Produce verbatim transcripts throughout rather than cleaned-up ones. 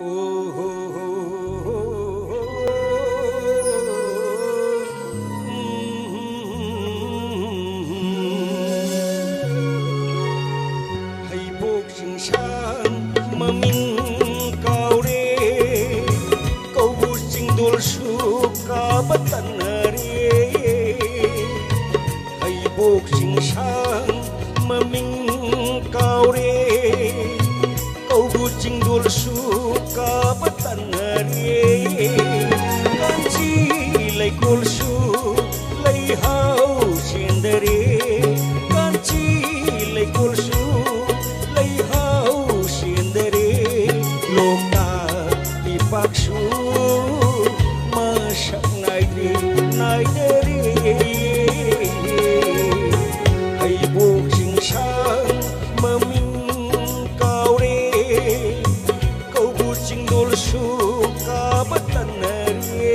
ꯑꯣ ꯍꯣ ꯍꯣ ꯍꯣ꯫ ꯍꯩꯕꯣꯛ ꯆꯤꯡꯁꯥꯡ ꯃꯃꯤꯡ ꯀꯥꯎꯔꯦ, ꯀꯧꯕ꯭ꯔꯨ ꯆꯤꯡꯗꯣꯜꯁꯨ ꯀꯥꯕ ꯇꯟꯅꯔꯦ꯫ ꯍꯩꯕꯣꯛ ꯆꯤꯡꯁꯥꯡ ꯃꯃꯤꯡ ꯀꯥꯎꯔꯦ, ꯀꯧꯕ꯭ꯔꯨ ꯆꯤꯡꯗꯣꯜꯁꯨ ꯀꯥꯕ ꯇꯟꯅꯔꯦ꯫ ꯀꯥꯟꯆꯤ ꯂꯩꯀꯣꯜꯁꯨ ꯂꯩꯍꯥꯎ ꯆꯦꯟꯗꯔꯦ, ꯀꯥꯟꯆꯤ ꯂꯩꯀꯣꯜꯁꯨ ꯂꯩꯍꯥꯎ ꯆꯦꯟꯗꯔꯦ꯫ ꯂꯣꯛꯇꯥꯛ ꯏꯄꯥꯛꯁꯨ ꯃꯁꯛ ꯅꯥꯏꯗ꯭ꯔꯦ, ꯅꯥꯏꯗꯔꯦ꯫ ꯍꯩꯕꯣꯛ ꯆꯤꯡꯁꯥꯡ ꯃꯃꯤꯡ ꯀꯥꯎꯔꯦ, ꯀꯧꯕ꯭ꯔꯨ ꯆꯤꯡꯗꯣꯜꯁꯨ ꯀꯥꯕ ꯇꯟꯅꯔꯦ꯫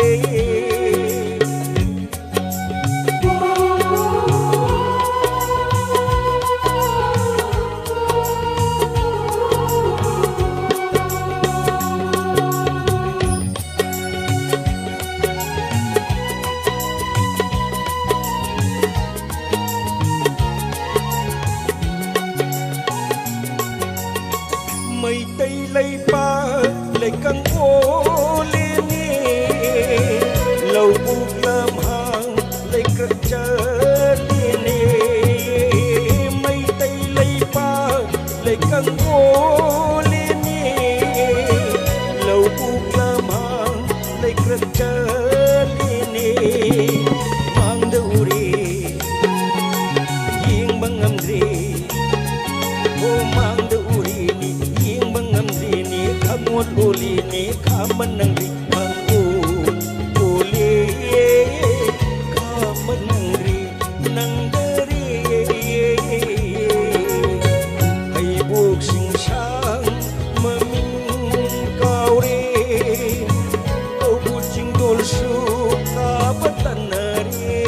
ꯃꯩꯇꯩ ꯂꯩꯄꯥꯛ ꯂꯩꯀꯪ ꯑꯣꯜꯂꯦꯅꯦ, ꯂꯧꯕꯨꯛ ꯂꯝꯍꯥꯡ ꯂꯩꯀ꯭ꯔꯛ ꯆꯠꯂꯦꯅꯦ꯫ ꯃꯩꯇꯩ ꯂꯩꯄꯥꯛ ꯂꯩꯀꯪ ꯑꯣꯜꯂꯦꯅꯦ, ꯂꯧꯕꯨꯛ ꯂꯝꯍꯥꯡ ꯂꯩꯀ꯭ꯔꯛ ꯆꯠꯂꯦꯅꯦ꯫ ꯃꯥꯡꯗ ꯎꯔꯦ, ꯌꯦꯡꯕ ꯉꯝꯗ꯭ꯔꯦ꯫ ꯃꯃꯥꯡꯗ ꯎꯔꯤꯅꯤ, ꯌꯦꯡꯕ ꯉꯝꯗ꯭ꯔꯤꯅꯤ, ꯈꯃꯣꯠ ꯑꯣꯜꯂꯤꯅꯤ, ꯈꯥꯃꯟ ꯅꯪꯗ꯭ꯔꯤ, ꯈꯪꯑꯣ ꯑꯣꯜꯂꯦ, ꯈꯥꯃꯟ ꯅꯪꯗ꯭ꯔꯤ, ꯅꯪꯗꯔꯦ꯫ ꯍꯩꯕꯣꯛ ꯆꯤꯡꯁꯥꯡ ꯃꯃꯤꯡ ꯀꯥꯎꯔꯦ, ꯀꯧꯕ꯭ꯔꯨ ꯆꯤꯡꯗꯣꯜꯁꯨ ꯀꯥꯕ ꯇꯟꯅꯔꯦ꯫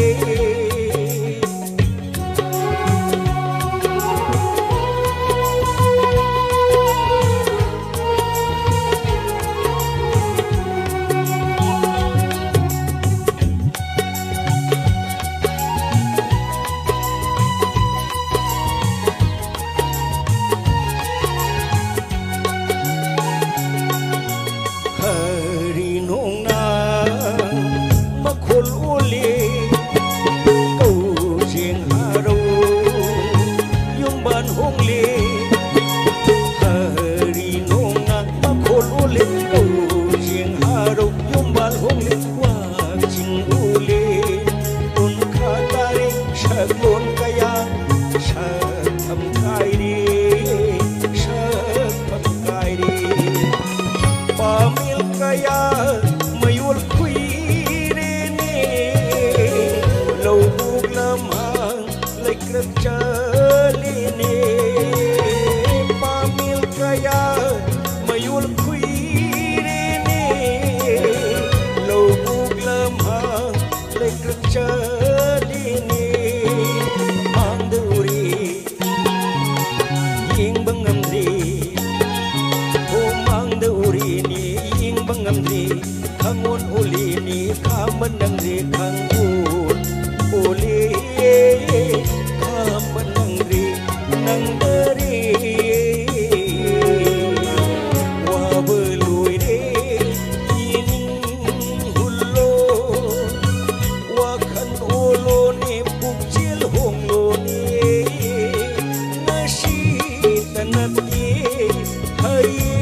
ꯍꯩ